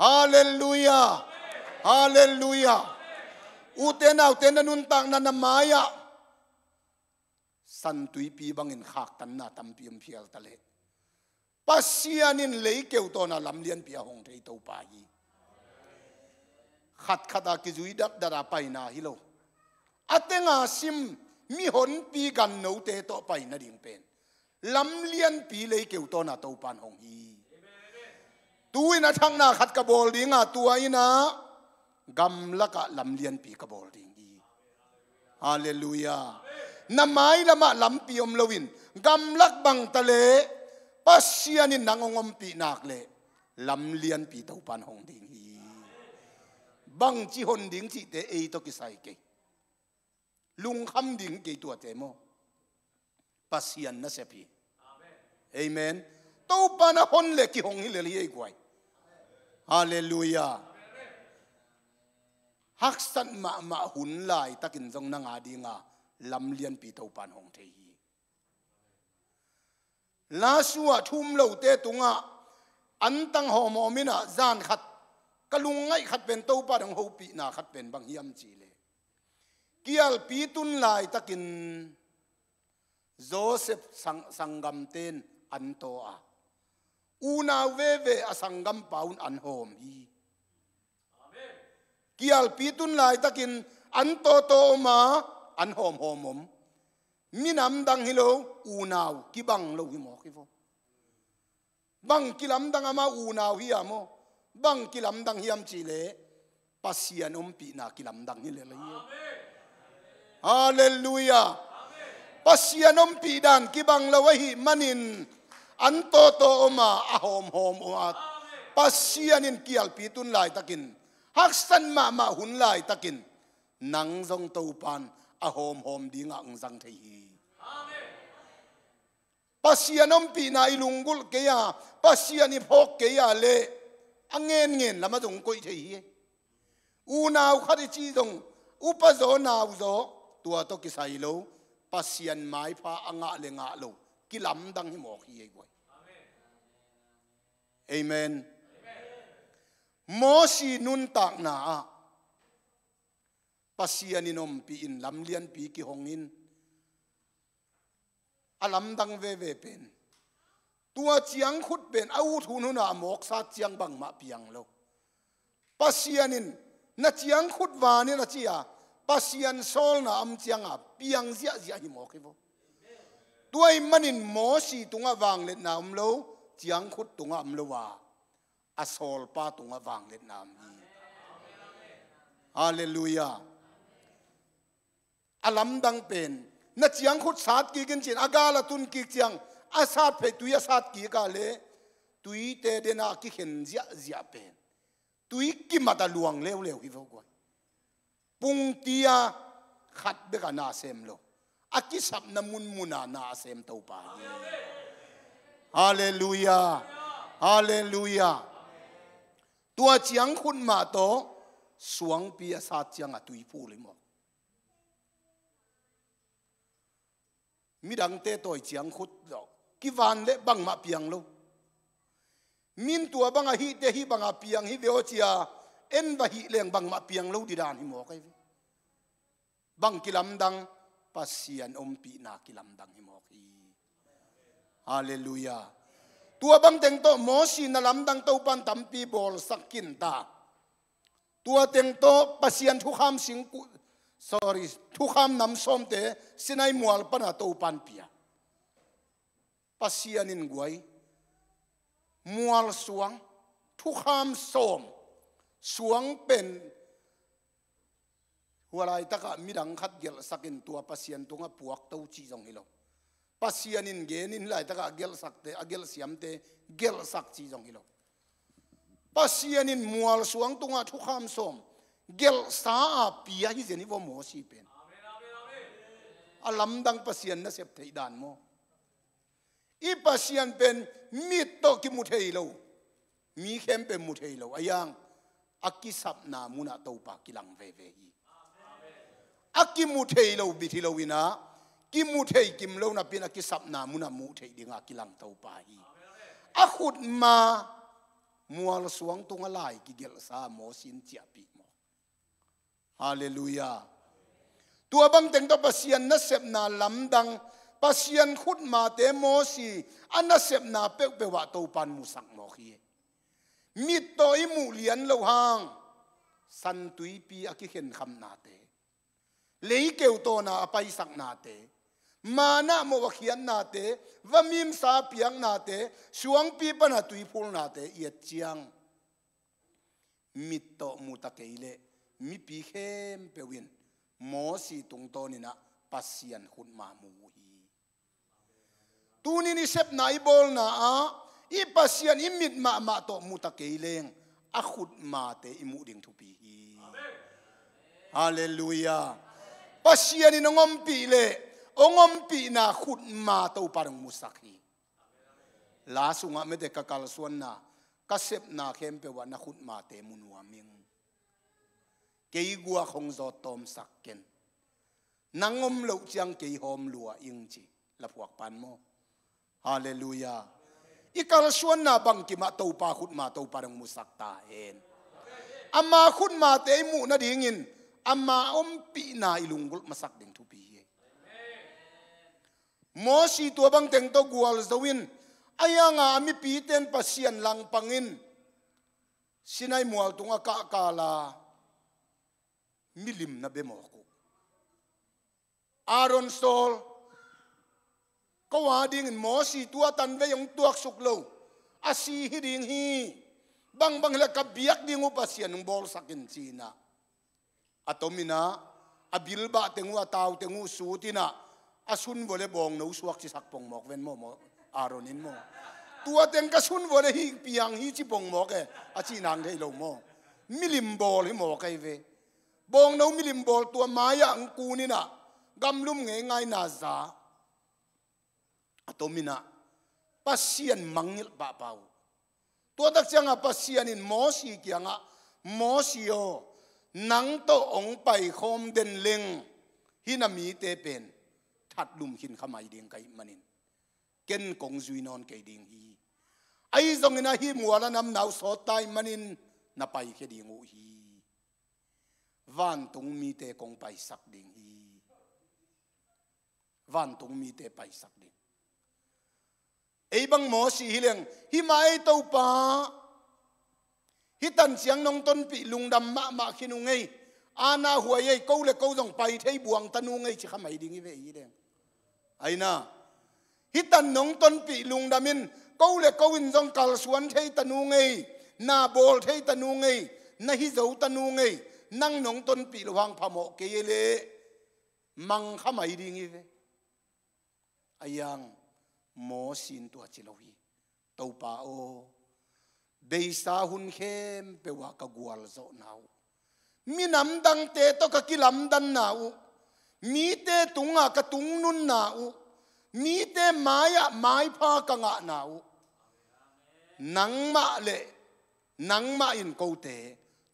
Halleluiah. Halleluiah. Ute naute, na nuntakna na mai-ah San Tuipi bangin khaktanna tampi om phial ta leh Pasian in leikeu tawna lam lianpi a hong thei Topa hi. Khatkhat a kizui datdat a paina hi lo. A tenga sim mihonpi gannote tawh paina ding pen lam lianpi leikeu tawna Topan hong hi. Tu-in a thakna khat ka bawl dinga, tua in ah gamlakah lam lianpi ka bawl ding hi. Halleluiah. Na mailamah lampi om loin gamlak bang ta leh Pasian in nang hong ompih nak leh lam lianpi Topan hong ding hi. Bangci hon ding cihte ei tawh kisai kei. Lungkham ding kei tuate maw? Pasian nasep hi. Amen. Topa na hon le kihong hi lel hi ei guai. Halleluiah. Haksat mahmah hun laitakin zong nang a dinga lam lianpi Topan hong thei hi. Lasu ah thum lote tungah antang hawmhawm in ah zan khat ka lungngaih khat pen Topa dong hopihna khat pen bang hiam cihleh kialpi tun laitakin Joseph sang, sanggamten an taw a, unau veve a sanggampa un an hawm hi. Kialpi tun laitakin an tawtaw om a, an hawmhawm om. Minam dang hi lo, unau kibang lo hi mawk hi vaw. Bang kilamdang ama unau hi a maw? Bang kilamdang hiam cihleh Pasian ompihna kilamdang hi lel hi. Halleluiah. Pasian ompih dan kibang lo ahih manin an tawtaw om a, a hawmhawm om a, Pasian in kialpi tun laitakin, haksat mahmah hun laitakin nang zong Topan a hawmhawm dingah hong zang thei hi. Pasian ompihna i lunggulh kei a, Pasian i phawk kei a leh a ngenngen lamah zong koih thei hi. Unau khat i cih zong upa zaw nau zaw tua tawh kisai lo, Pasian maipha a ngah le ngah lo kilamdang hi mawk hi ei guai. Amen. Mosi nuntakna ah Pasian in ompih in lam lianpi kihong in a lamdang veve pen tua ciangkhut pen a ut hunhun a mawksa ciang bangmah piang lo. Pasian in na ciangkhut van in a ci a, Pasian sawlna om cianga piang ziahziah hi mawk hi vaw. Tua ahih manin Mosi tungah vangliatna om lo, ciangkhut tungah om lo a, a sawlpa tungah vangliatna om hi. Halleluiah. A lamdang pen na ciangkhut sat kik in cin a gal a tun kik ciang a sat phei tui a sat kik a leh tuite dena kikhen ziahziah pen tui kimat a luang leuleu hi vaw guai. Pungtia khat bek a na sem lo. A kisapna munmun a na a sem Topa hi. Halleluiah. Halleluiah. Tua ciang khut mah tawh suangpi a sat ciang a tuiphul hi maw? Midangte tawi ciang khut zawh kivan leh bangmah piang lo. Min tua bang a hihte hih bang a piang hi ve aw ci a en va hih leng bangmah piang lo ding dan hi mawk ahi ve. Bang kilamdang? Pasian ompihna kilamdang hi mawk hi. Halleluiah. Tua bang teng tawh Mosi na lamdang Topan tampi bawlsak khin ta. Tua teng tawh Pasian thukham singku, sorry, thukham nam sawmte Sinai mual pana Topan pia. Pasian in guai, mual suang, thukham sawm, suang pen, hua laitakah midang khat gelhsak in tua Pasian tungah puakto cih zong hi lo. Pasian in gen in laitakah a gelhsakte, a gelhsiamte gelhsak cih zong hi lo. Pasian in mual suang tungah thukham sawm gelhsa a pia hi zen hi vaw Mosi pen. A lamdang Pasian nasep theih dan maw? I Pasian pen mit tawh kimu thei lo, mi khempeuh mu thei lo. A yang a kisapna munah Topa kilang veve hi. A kimu thei lo bit hi lo inah, kimu thei kim lo napi in a kisapna munah muh theih dinga kilang Topa hi. A khutma mual suang tunga lai kigelhsa Mosi in ciahpih maw? Halleluiah. Tua bang teng tawh Pasian nasepna lamdang, Pasian khutmate Mosi a nasepna peuhpeuh ah Topan musak mawk hi. Mit tawh i muh lian loh hang, San Tuipi a kikhenkhamnate, leikeu tawna a paisaknate, manna mawh a khiatnate, vamimsa a piaknate, suangpi pana tuiphulnate i et ciang, mit tawh mu ta kei leh mipi khempeuh in Mosi tungtawninah Pasian khutma mu uh hi. Tunin i sepna i bawlna ah i Pasian i mit mahmah tawh mu ta kei leng a khutmate i muh ding thupi hi. Halleluiah. Pasian in hong ompih leh hong ompihna khutma Topa hong musak hi. La sungah mete ka kalsuanna, ka sepna khempeuh ah na khutmate mu nuam ing. Kei guak hong zawt tawmsak ken. Nang om loh ciang kei hawm lua ing ci. Laphuak pan maw? Halleluiah. I kalsuanna bangkimah Topa khutma Topa hong musak ta hen. Ama khutmate i muh nadingin ama ompihna i lunggulh masak ding thupi hi. Mosi tua bang teng tawh gualzo in, a yanga a mipite in Pasian langpang in Sinai mual tungah kahkala milim na bia mawk uh. Aaron sawl, ko a dingin Mosi tua tanvei hong tuaksuk lo, a si hi ding hi. Bangbang hileh ka biak ding uh Pasian hong bawlsak in ci-inah a tominah a bilbah teng uh a tau teng uh sutinah a sunvua le bawngno suak cisak pongmawk ven maw, maw Aaron in maw? Tua teng ka sunvua le hih piang hi ci pongmawk e a cih nang thei lo maw? Milim bawl hi mawk ahi ve. Bawngno milim bawl tua mai-ah ang kuninah gamlum ngeingaina za a tominah Pasian mangngilh pahpah uh. Tua tak ciangah Pasian in Mosi kiangah, Mosi aw, nang tawh hong paikhawm den leng hih na mite pen that lum khin kha mai ding ka hih manin ken kong zui nawn kei ding hi. Ahi zongin ahi mual a namna uh sawt ta ahih manin na paikhia ding uh hi. Vantung mite kong paisak ding hi. Vantung mite paisak ding. Ei bang Mosi hi leng, hih mah ei Topa, hih tan ciang nong tonpih lungdam mahmah khin uh ngei. Ana huai ei, ko le ko zong pai thei buang ta nu ngei ci kha mai ding hi ve hi leng. Aina, hih tan nong tonpih lungdam in, ko le ko in zong kalsuan thei ta nu ngei, na bawl thei ta nu ngei, na hi zo ta nu ngei, nang nong tonpih lo hang phamawh kei e leh mang kha mai ding hi ve. A yang Mosi in tua ci lo hi. Topa aw, beisa hun khempeuh ah ka gualzawhna uh, minam dangte tawh ka kilamdanna uh, Mite tungah ka tungnunna uh, mite mai-ah maipha ka ngahna uh, nangmah le nangmah in kote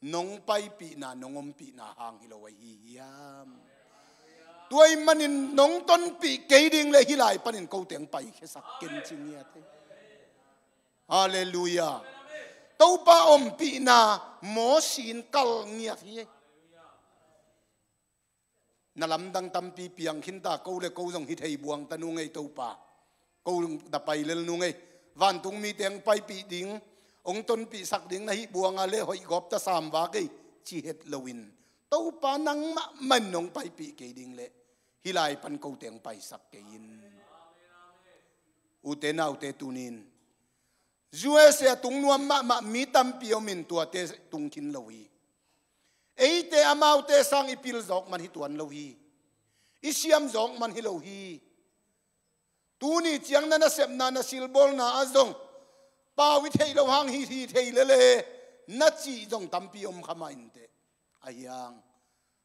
nong paipihna, nong ompihna hang hi lo ahi hiam? Tua ahih manin nong tonpih kei ding le hih lai panin kote hong paikhiasak ken ci ngiat hi. Halleluiah. Topa ompihna Mosi in kal ngiat hi. Na lamdang tampi piang khinta, ko le ko zong hi thei buang ta nung ei Topa. Ko na pai lel nung ei. Vantung mite hong paipih ding, hong tonpihsak ding na hih buanga le hoih gawp ta sam vak ei, ci het loin, Topa nangmah man nong paipih kei ding le hih lai pan kote hong paisak kei in. Ute naute, tunin U S A a tung nuam mahmah mi tampi om in tuate tung khin lo hi. Eite amaute sang i pil zawk man hi tuan lo hi. I siam zawk man hi lo hi. Tuni ciang na nasepna, na silbawlna ah zong pau i theih loh hang hi, hi thei lele na cih zong tampi om kha mah inteh. Ahi hang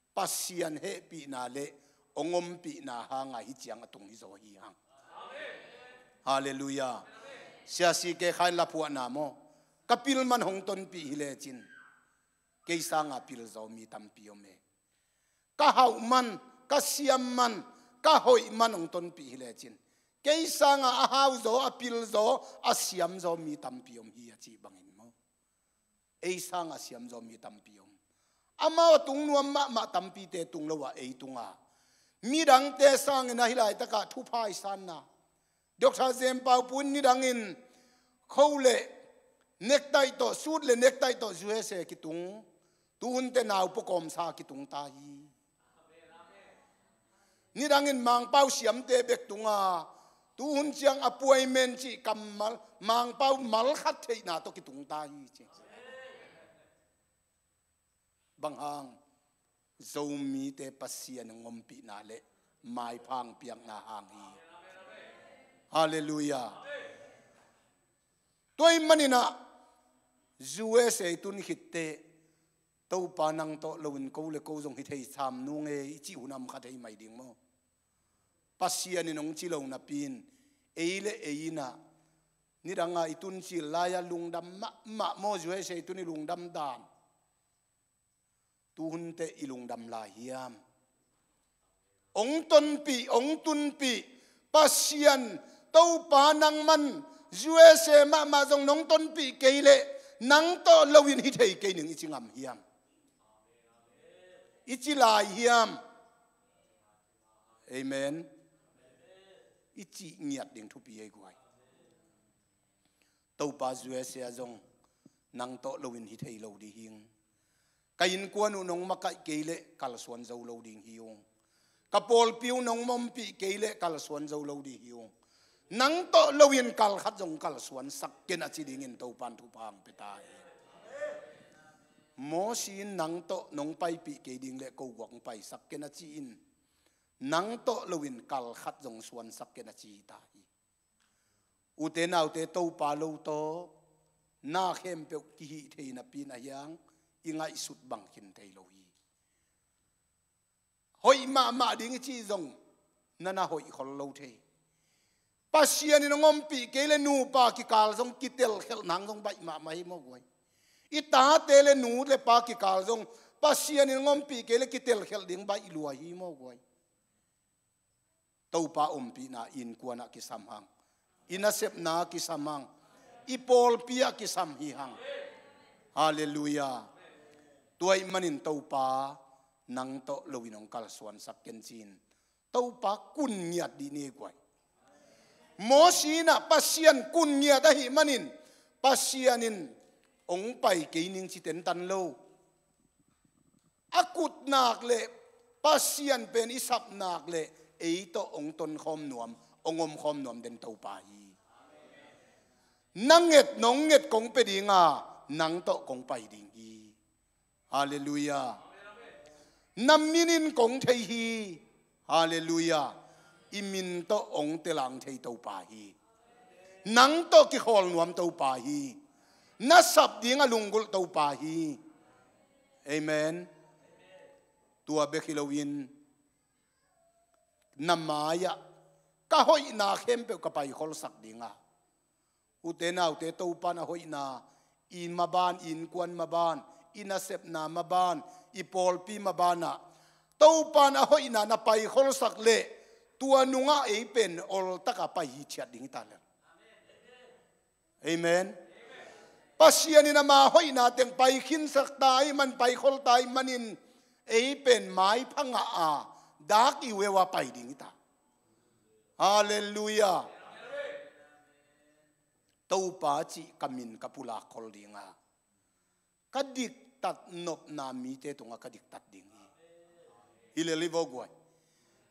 Pasian hehpihna le hong ompihna hanga hih ciang a tung hi zaw hi hang. Halleluiah. Sia C K Khai in la phuahna maw, ka pil man hong tonpih hi lecin kei sanga pil zaw mi tampi om e. Ka hauh man, ka siam man, ka hoih man hong tonpih hi lecin kei sanga a hau zaw, a pil zaw, a siam zaw mi tampi om hi a cih bangin maw, ei sanga siam zaw mi tampi om. Amau a tung nuam mahmah tampite tung lo a ei tunga midangte sangin ahi laitakah thupha i sanna. Doctor Jem Pau Pu in nidangin kho le nektaih tawh, suit le nektaih tawh U S A kitung, tuhunte nau pua kawmsa kitung ta hi. Nidangin Mangpau siamte bek tunga, tuhun ciang appointment cih kammal, Mangpau mal khat theihna tawh kitung ta hi ci. Bang hang? Zomite Pasian hong ompihna le maipha hong piakna hang hi. Halleluiah. Tua ahih manin ah U S A i tun khitteh, Topa nang tawh loin ko le ko zong hi thei sam nung e i cih hun a om kha thei mai ding maw? Pasian in hong ci lo napi-in, ei le ei in ah nidanga i tun cil lai-a lungdam mahmah maw, U S A i tun i lungdam dan. Tuhun teh i lungdam lai hiam? Hong tonpih, hong tunpih Pasian, Topa nang man U S A mahmah zong nong tonpih kei leh nang tawh loin hi thei kei ning i ci ngam hiam? I ci lai hiam? Amen. I cih ngiat ding thupi ei guai. Topa, U S A zong nang tawh loin hi thei lo ding hi ung. Ka innkuan uh nong makaih kei leh kalsuan zo lo ding hi ung. Ka pawlpi uh nong ompih kei leh kalsuan zo lo ding hi ung. Nang tawh loin kal khat zong kalsuansak ken a ci dingin Topan thupha hong pia ta hi. Mosi in nang tawh nong paipih kei ding leh ko guak hong paisak ken a ci-in, nang tawh loin kal khat zong suansak ken a ci ta hi. Ute naute, Topa lo tawh na khempeuh kihih thei napi-in ahi hang i ngaihsut bang khin thei lo hi. Hoih mahmah ding i cih zong na na hoih khol lo thei. Pasian in hong ompih kei leh nupa kikal zong kitelkhelh nang zong baih mahmah hi maw guai. I tate le nu le pa kikal zong Pasian in hong ompih kei leh kitelkhelh ding baih lua hi maw guai. Topa ompihna i innkuan ah kisam hang, i nasepna ah kisam hang, i pawlpi ah kisam hi hang. Halleluiah. Tua ahih manin Topa nang tawh loin hong kalsuansak ken ci-in Topa kun ngiat dih ni guai. Mosi in ah Pasian kun ngiat ahih manin Pasian in hong pai kei ning ci tentan lo. A kut nak leh Pasian pen i sap nak leh ei tawh hong tonkhawm nuam, hong omkhawm nuam den Topa hi. Na nget nong nget kong pia dinga, nang tawh kong pai ding hi. Halleluiah. Na min in kong thei hi. Halleluiah. I min tawh hong telang thei Topa hi. Nang tawh kikhawl nuam Topa hi. Na sap ding a lunggulh Topa hi. Amen. Tua bek hi loin na mai-ah ka hoihna khempeuh ka paikholsak ding a, ute naute, Topa in a hoihna, i maban, i innkuan maban, i nasepna maban, i pawlpi mabanah Topa in a hoihna na paikholsak leh tua nungah ei pen oltaka pai hi ciat ding hi ta lel. Amen. Pasian in ama hoihna teng paikhinsak ta ahih man, paikhol ta ahih manin ei pen maipha ngah a, dak i ueu a pai ding hi ta. Halleluiah. Topa cih ka min ka pulak khol ding a, ka diktat nopna mite tungah ka diktat ding hi. Hi lel hi vo guai.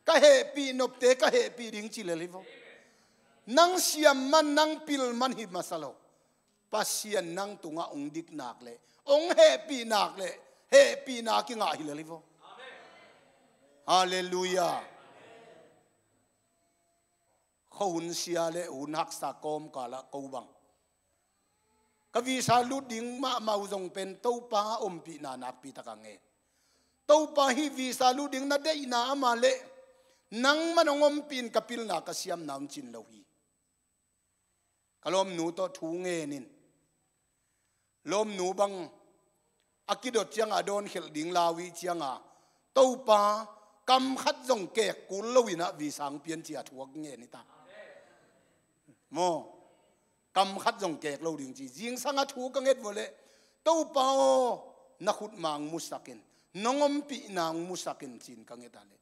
Ka hehpih nopte ka hehpih ding ci lel hi vo. Nang siam man, nang pil man hi masa lo. Pasian nang tungah hong dik nak leh, hong hehpih nak leh, hehpihna kingah hi lel hi vo. Halleluiah. Khuahun sia le hun haksa kawmkalah ko bang ka visa lut ding mahmah uh zong pen Topa ompihna nakpi taka ngen. Topa, hih visa lut ding na deihna amah leh nangman hong ompih in, ka pilna ka siamna hong cin lo hi. Ka lawmnu tawh thu ngen in, lawmnu bang a kidot cianga a dawnkhelh ding lau ih cianga, Topa, kam khat zong kek kul loinah visa hong pia in ci-a thu a ngen hi ta. Maw, kam khat zong kek lo ding ci. Zingsang a thu ka nget vua leh, Topa aw, na khutma hong musak in, nong ompihna hong musak in ci-in ka nget a leh,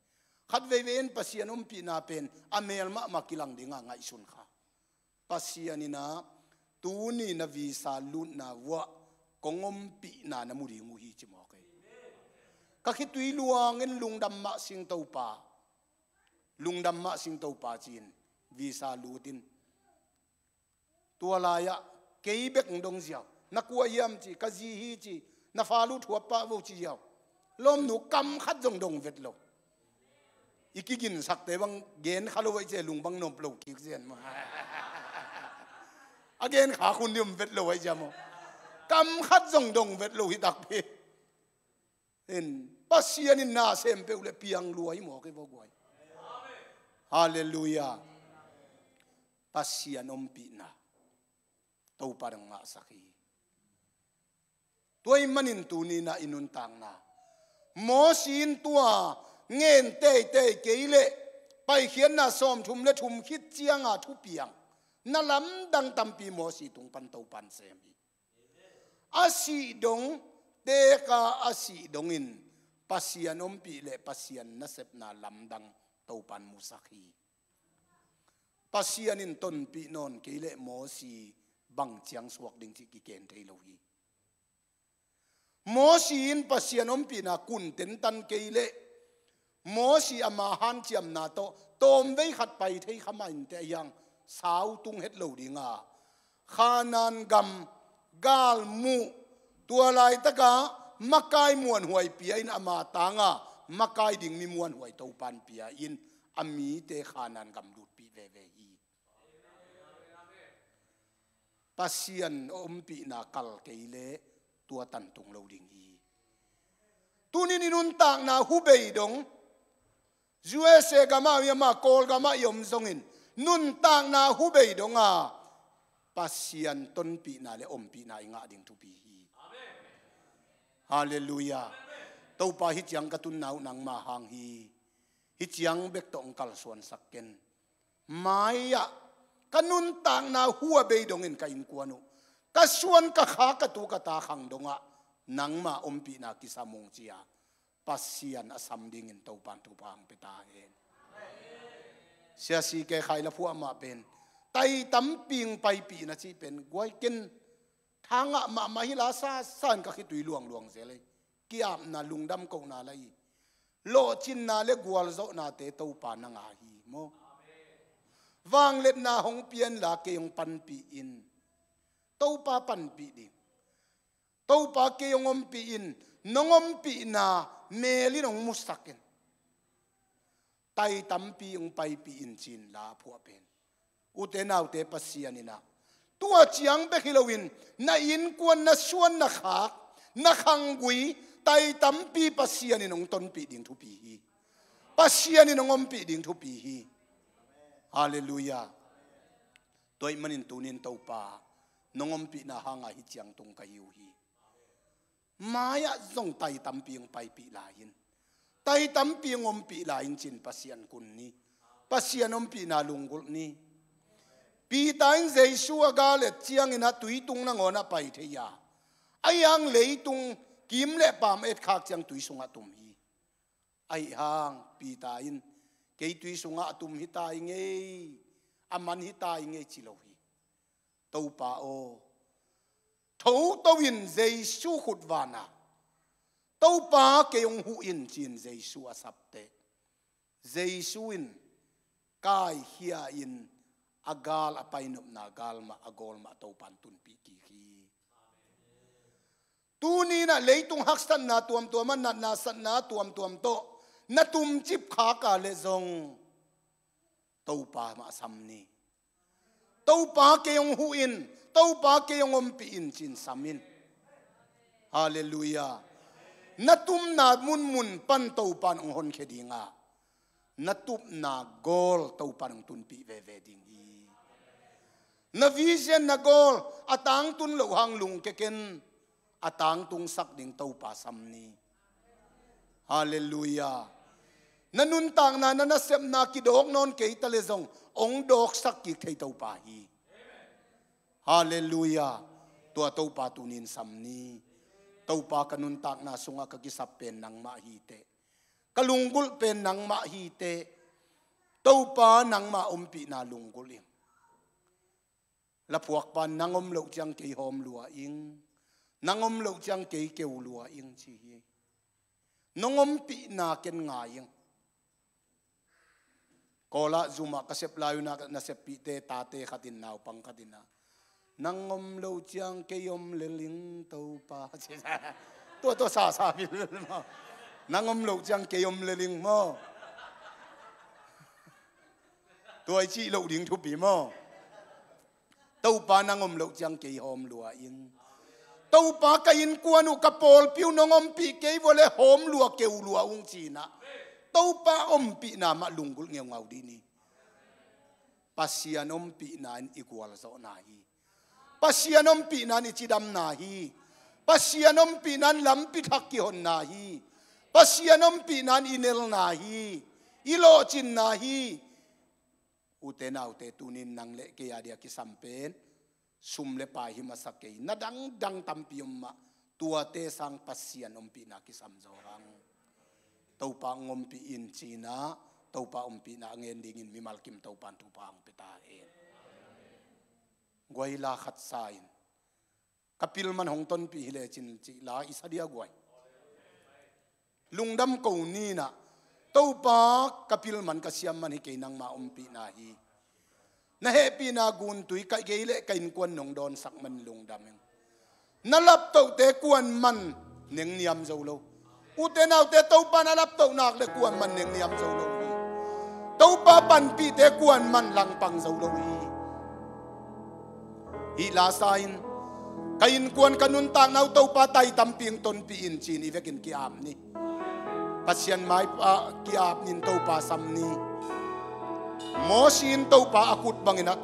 khat veivei in Pasian ompihna pen a mel mahmah kilang dinga ngaihsun kha. Pasian innah tuni na visa lutna vuah kong ompihna na mu ding uh hi ci mawk ei. Ka khitui luangin lungdam mah sing Topa, lungdam mah sing Topa ci-in visa lut in. Tua lai-ah kei bek hong dong ziau. Na kua hiam ci, ka zi hi ci, na fa lut huap pah vo ci ziau. Lawmnu kam khat zong dong vet lo. I kiginsakte bang gen kha lo aih cia lung bang nop lo kik zian maw. A gen kha khun diom vet lo aih cia maw. Kam khat zong dong vet lo hi takpi. In Pasian in na sem peuh le piang lua hi maw kei vo guai. Halleluiah. Pasian ompihna Topa dang ngahsak hi. Tua ih manin tuni na i nuntakna, Mosi in tua ngen teitei kei leh Paikhiatna sawmthum le thum khit cianga thupiang na lamdang tampi Mosi tung pan Topan sem hi. A sih dong, teka a sih dongin Pasian ompih le Pasian nasepna lamdang Topan musak hi. Pasian in tonpih nawn kei leh Mosi bang ciang suak ding cih kiken thei lo hi. Mosi in Pasian ompihna kun tentan kei leh Mosi ama hanciamna tawh tawmvei khat pai thei kha mah inteh a hiang sau tung het lo dinga, Khanan gam galmuh, tua laitaka makai muanhuai pia in ama tanga makai ding mi muanhuai Topan pia in a mite Khanan gam lutpih veve hi. Pasian ompihna kal kei leh tua tantung lo ding hi. Tunin i nuntakna hubei dong, U S A gamah, Myanmar, Kawlgamah i om zongin nuntakna hubei donga Pasian tonpihna le ompihna i ngah ding thupi hi. Halleluiah. Topa, hih ciang ka tunna uh nangma hang hi. Hih ciang bek tawh hong kalsuansak ken. Mai-ah ka nuntakna hua bei dongin ka innkuan uh, ka suan ka kha, ka tu ka ta khang dongah nangma ompihna kisam ung ci-a Pasian a sam dingin Topan thupha hong pia ta hen. Sia C K Khai la phuah mah pen tai tampi hong paipih na cih pen guai ken. Thangah mahmah hi la sa, sa in ka khitui luangluang zel ei. Ki-apna, lungdam kohna la hi. Lawhcinna le gualzawhnate Topa na ngah hi maw. Vangliatna hong pia in la kei hong panpih in. Topa panpih ding. Topa kei hong ompih in, nong ompihna mel in hong musak in. Tai tampi hong paipih in ci-in la phuah pen. Ute naute, Pasian in ah tua ciang bek hi loin na innkuan, na suan, na khak, na khanggui, tai tampi Pasian in hong tonpih ding thupi hi. Pasian in hong ompih ding thupi hi. Halleluiah. Tua ahih manin tunin Topa, nong ompihna hanga hih ciang tung ka hi uh hi. Mai-ah zong tai tampi hong paipih lai in, tai tampi hong ompih lai in ci-in Pasian kun ni. Pasian ompihna lunggulh ni. Peter in Jesu a gal et ciangin ah tui tung nangawn ah pai thei a, ahi hang leitung kim le paam a etkhak ciang tui sungah tum hi. Ahi hang Peter in, kei tui sungah a tum hi ta ing ei, a man hi ta ing ei ci lo hi. Topa aw, thoto in Jesu khut vana, Topa kei hong huh in ci-in Jesu a sapteh, Jesu in kaikhia in a gal a painopna gal mah a gawl mah Topan tunpih kik hi. Tuni-in ah leitung haksatna tuamtuam ah, natna satna tuamtuam tawh na tumcip khak a leh zong Topa mah sam ni. Topa kei hong huh in, Topa kei hong ompih in ci-in sam in. Halleluiah. Na tumna munmun pan Topan hong honkhia ding a, na tupna gawl Topan hong tunpih veve ding hi. Na vision na gawl a tangtun loh hang lungkia ken, a tangtungsak ding Topa sam ni. Halleluiah. Na nuntakna, na nasepna kidawk nawn kei ta leh zong hong dawksak kik thei Topa hi. Halleluiah. Tua Topa tunin sam ni. Topa, ka nuntakna sungah ka kisap pen nangmah hi teh, ka lunggulh pen nangmah hi teh, Topa nangmah ompihna lunggulh ing. Laphuakpa, nang om loh ciang kei hawm lua ing, nang om loh ciang kei keu lua ing ci hi. Nong ompihna ken ngai ing. Kawlah zumah ka sep lai un ah, na seppihte tate khat in, naupang khat in ah, nang om loh ciang kei om lel ing Topa. Tua tua sasa bilbel maw. Nang om loh ciang kei om lel ing maw. Tua i cih loh ding thupi maw. Topa, nang om loh ciang kei hawm lua ing. Topa, ka innkuan uh, ka pawlpi uh nong ompih kei vua leh hawm lua, keu lua ung ci-in ah, Topa ompihna mah lunggulh ngeungau dih ni. Pasian ompihna in i gualzawhna hi. Pasian ompihna in i cidamna hi. Pasian ompihna in lampi thak kihonna hi. Pasian ompihna in i nelna hi, i lawhcinna hi. Ute naute, tunin nang le kei a dia kisam pen sum le pai hi masa kei, na dangdang tampi om mah, tuate sang Pasian ompihna kisam zaw hang. Topa hong ompih in ci-in ah, Topa ompihna a ngen dingin mimal kim Topan thupha hong pia ta hen. Guai, la khat sa in, ka pil man hong tonpih hi lecin cih la i sa dia guai. Lungdam ko ni in ah, Topa, ka pil man, ka siam man hi kei, nangma ompihna hi. Na hehpihna guntui ka, kei le ka innkuan nong dawnsak man lungdam ing. Na laptohte kuaman nengniam zo lo. Ute naute, Topa na laptoh nak le kuaman nengniam zo lo hi. Topa panpihte kuaman langpang zo lo hi. Hih la sa in, ka innkuan, ka nuntakna uh Topa tai tampi hong tonpih in ci-in i vekin ki-ap ni. Pasian maipha ki-ap ni in Topa sam ni. Mosi in Topa a kut bangin ah